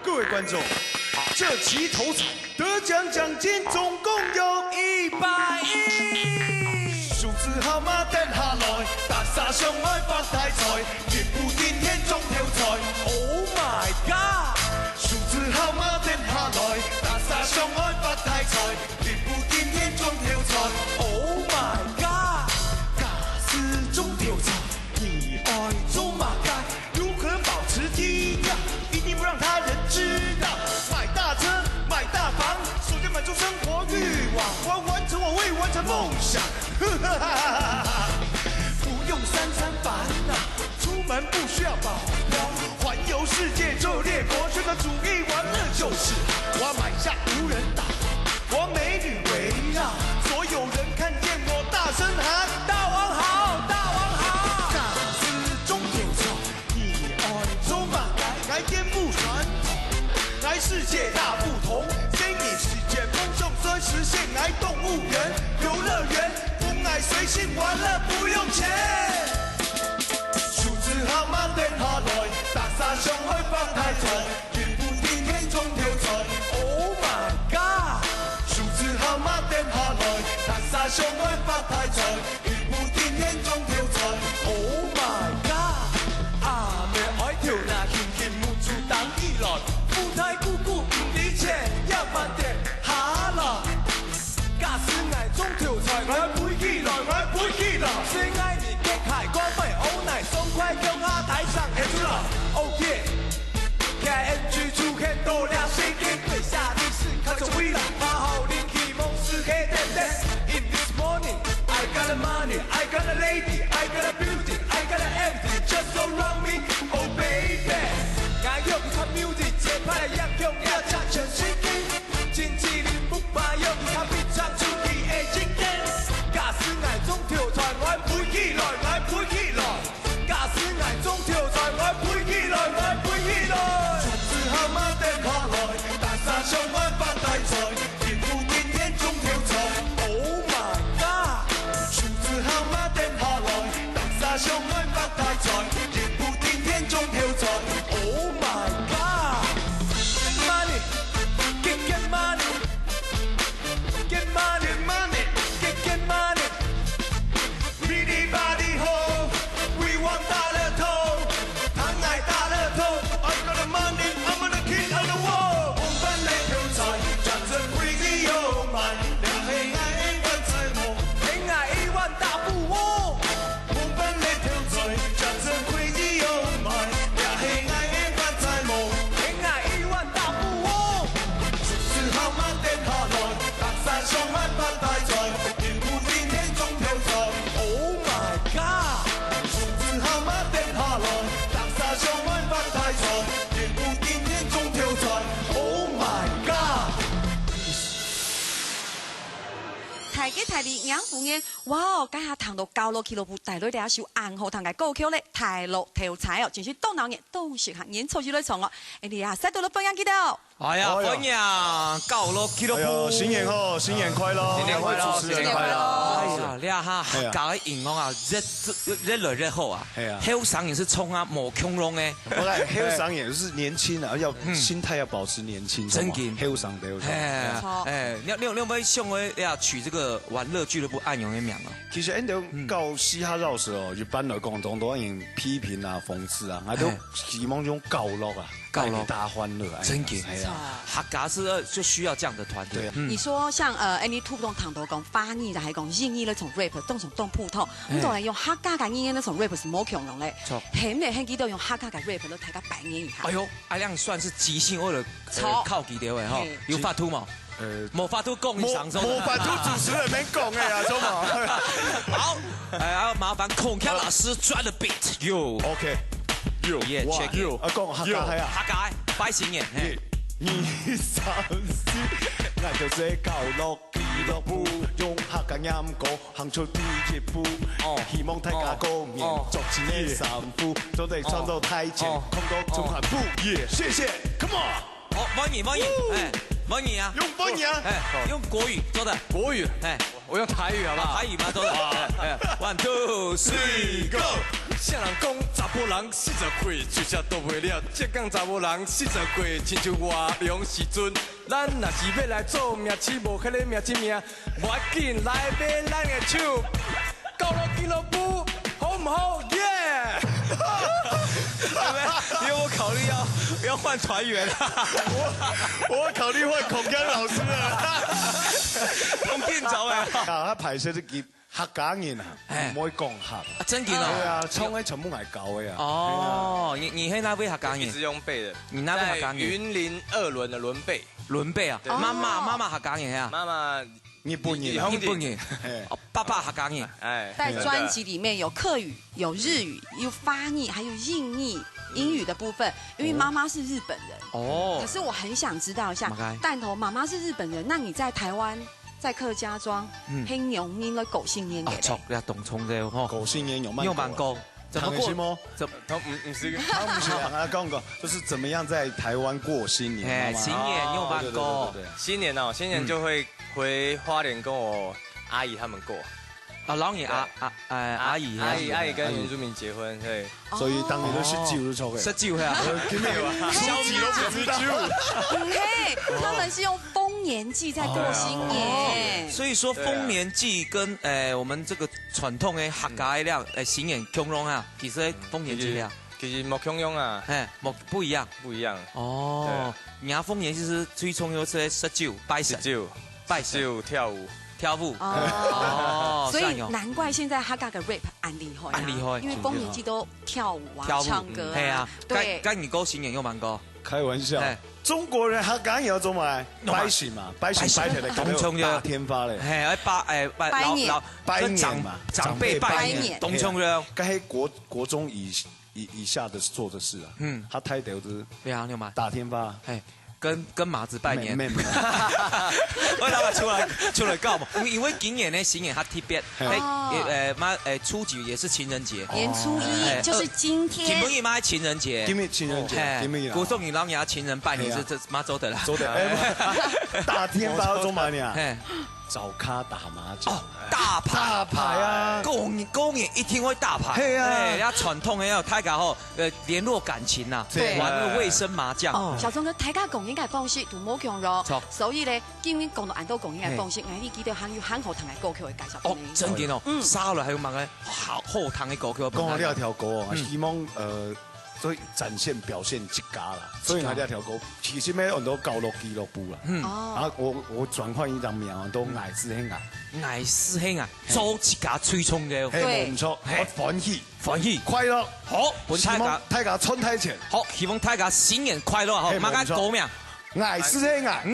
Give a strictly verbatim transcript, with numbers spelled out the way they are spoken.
各位觀眾，這期投彩得獎獎金總共有一百億。數字號碼等下來，大家想愛發大財，一步登天中頭彩。Oh my god！數字號碼等下來，大家想愛發大財，一步登天中頭彩。Oh my god！假使中頭彩，你愛做麼个？ 如何保持低調，一定不讓他人知道。買大車，買大房，首先滿足生活慾望，我要完成我未完成夢想。不用三餐煩惱，出門不需要保鏢，環遊世界坐列國，宣傳主義玩樂就是。我要買下無人島，我要美女圍繞，所有人看見我大聲喊：大王好，大王好！假使中頭彩， 你愛做麼个？𠊎顛覆傳統，𠊎世界大不同，生意世界夢想算實現，𠊎動物園、遊樂園，分𠊎隨性玩樂不用錢。數字號碼等下來，大家想愛發大財，一步登天中頭彩。Oh my god！數字號碼等下來，大家想愛發大財， 一步登天中頭彩。Oh my god！阿姆哀頭那輕輕目珠張起來，富太姑姑毋理錢，也慢點下來。假使𠊎中頭彩，𠊎飛起來，𠊎飛起來。最愛你的海光美，all night爽快，共下台上演出來。Oh yeah！ K N G出現到了世界，對下歷史看出未來，把好運希望是黑點點。In this morning, I got the money, I got the lady, I got the beauty, I got the everything just surround me. Oh baby，𠊎有一款music，節拍也共樣壓全世界。經紀人不怕，有一款非常出名的經典。假使𠊎中頭彩，𠊎飛起來，𠊎飛起來。 假使𠊎中頭彩，𠊎飛起來，𠊎飛起來。數字號碼等下來，大家想愛發大財，一步登天中頭彩。Oh my god！數字號碼等下來，大家想愛發大財，一步登天中頭彩。Oh my god！Get money, get get money, get money, get money. Bidi badi ho, we want大樂透，通愛大樂透。I got the money, I'm the king of the world。紅番來挑戰，Johnson Crazy，oh my，這係𠊎个發財夢。係𠊎億萬大富翁。紅番來挑戰，Johnson Crazy，oh my，這係𠊎个發財夢。係𠊎億萬大富翁。數字號碼等下來，大家想愛發大財。 一步登天中頭彩。Oh my god！數字號碼等下來，大家想愛發大財，一步登天中頭彩。Oh my god！大吉大利，迎福年！哇哦，這下聽到高樂俱樂部帶來這首恁好聽个歌曲咧，大樂透彩哦，真係當鬧熱，當適合年初一來唱哦。哎呀，再度來歡迎佢兜哦！ 哎呀，哎呀。歡迎高樂俱樂部。哎呀，新年好，新年快樂。新年快樂，主持人快樂。新年快樂。哎呀，這下，哎呀。客家个音樂啊，越，越，越來越好啊。哎呀。後生人係衝啊，無共樣个。不過後生人係年輕啊，要，嗯。心態要保持年輕，真的。好嗎？後生的，後生。哎，沒錯。哎，你，你，你有沒有想過要取這個玩樂俱樂部恁樣个名啊？其實，𠊎兜，嗯。搞嘻哈饒舌哦，一般來講，當多人批評啊、諷刺啊，𠊎兜，哎。希望用搞樂啊。 搞樂。帶大家歡樂，哎呀，真个。係啊。客家係，呃，就需要這樣的團體。對啊。嗯。你說像，呃，Any Two當當多講華語，還講英語那種rap，當種當普通，哎。你當然用客家个語言那種rap係無共樣个。著。係，你看佢兜用客家个rap，都大家扮演一下。哎喲，哎，恁樣算係即興，為了，呃，著。考佢兜个吼，嘿。有法度無？呃，無法度講一聲，無，無法度主持人免講个啊，著無？好， 哎，要麻煩孔锵老師抓the beat，yo。OK，yo，Yeah，哇，check it。Yo，啊，講客家係啊。客家，拜新年，嘿。一、二、三、四，𠊎兜係搞樂俱樂部，用客家音樂行出第一步。哦。希望大家過年，哦。祝新年三福，做得賺到大錢，哦。看到存款簿。哦。Yeah，謝謝，come on。 哦，華語，華語，哦。哎，華語啊。用華語啊。哎，用國語，做得。國語。哎。我用台語好不好？啊，台語嘛，做得。啊。哎，哎，one, two, three, go。啥人講查埔人四十歲，水車倒袂了？才講查埔人四十歲，親像活龍時陣。咱若是欲來做名次，無迄个名次名，無要緊，來買咱的手。高楼俱樂部，好毋好？耶！你有没有考虑要要换团员啊？我考虑换孔锵老师了。孔锵走哎。啊，他拍攝是给客家人啊，哎不会讲客。啊，真的哦。对啊，唱的全部来搞的啊。哦，你你迄那位客家人，一直用背的。你那位客家人，云林二轮的轮背，轮背啊，对妈妈妈妈客家人啊，妈妈日本人啊，日本人，嘿，哦，爸爸客家人，哎，在专辑里面有客语、有日语、有发音，还有印尼英语的部分，因为妈妈是日本人。哦可，是我很想知道一下马开，弹头妈妈是日本人，那你在台湾，在客家庄，嗯黑牛你了狗性年啊，的嘞错，要懂冲的吼，狗性也有慢有蛮高，怎么过？唐人心哦，怎他不不是一个他不是啊，他刚刚就是怎么样在台湾过新年，哎，好吗新年有蛮高对对对对对，新年哦，新年就会回花莲跟我阿姨他们过。啊，然后你阿阿哎阿姨阿姨阿姨跟原住民结婚，对。所以当年都是九十抽给。十九啊，今年有啊，初几都不知道。嗯嘿，他们是用丰年祭在过新年。所以说丰年祭跟呃我们这个传统的客家的料呃新年共融啊，其实丰年祭啊，其实没共样啊，哎，不不一样不一样。哦。你看丰年祭是最重要是十九拜神，十九，拜神十九跳舞，跳舞哦哦，所以算有难怪现在客家的 rap 很厉害啊，很厉害因为丰年祭都跳舞啊，跳舞，唱歌啊，嘿啊，对该，该你高新年有蛮高，开玩笑哎，中国人他刚刚也要做嘛，拜神嘛，拜神拜起来，咚咚咚大天发嘞。嘿，哎拜哎拜拜年老老拜年跟长嘛长辈拜长辈拜年，年咚咚咚，刚才国国中以以以下的做的事啊，嗯嗯，他太多就是对啊，你有吗？打天发，嘿，跟跟马子拜年，没没没，我老板出来出来告嘛，因为因为今年呢新年它特别，嘿哎哦呃妈哎初几也是情人节，年初哎一就是今今天天。也嘛情人节，今日情人节，嘿今日啦，古早人老人家情人拜年嘿啊是这妈做的啦，做的哎，打天发要做嘛呢？嘿。找咖打麻将哦，，大牌大牌啊，过年过年一定会大牌，嘿啊哎，要传统的要大家吼，呃，联络感情呐，对玩那个卫生麻将，哦小钟哥，大家过年个方式都无共样错，所以呢，今日讲到恁多过年个方式，俺你记得还有很好听个歌曲会介绍哦给你。，真的哦，嗯沙了还有蛮个好好听的歌曲，讲到这条歌哦，嗯希望呃，所以展现表现自家啦，所以那这条歌其实没有很多高楼俱乐部啦。嗯，哦，然后我我转换一张名啊，都矮子很矮，矮师兄啊，做自家吹冲的，嘿，对没错，嘿我欢喜欢喜，快乐，好，本大家希望大家赚大钱，好，希望大家新年快乐哈，嘿马上没错过年。矮子很矮。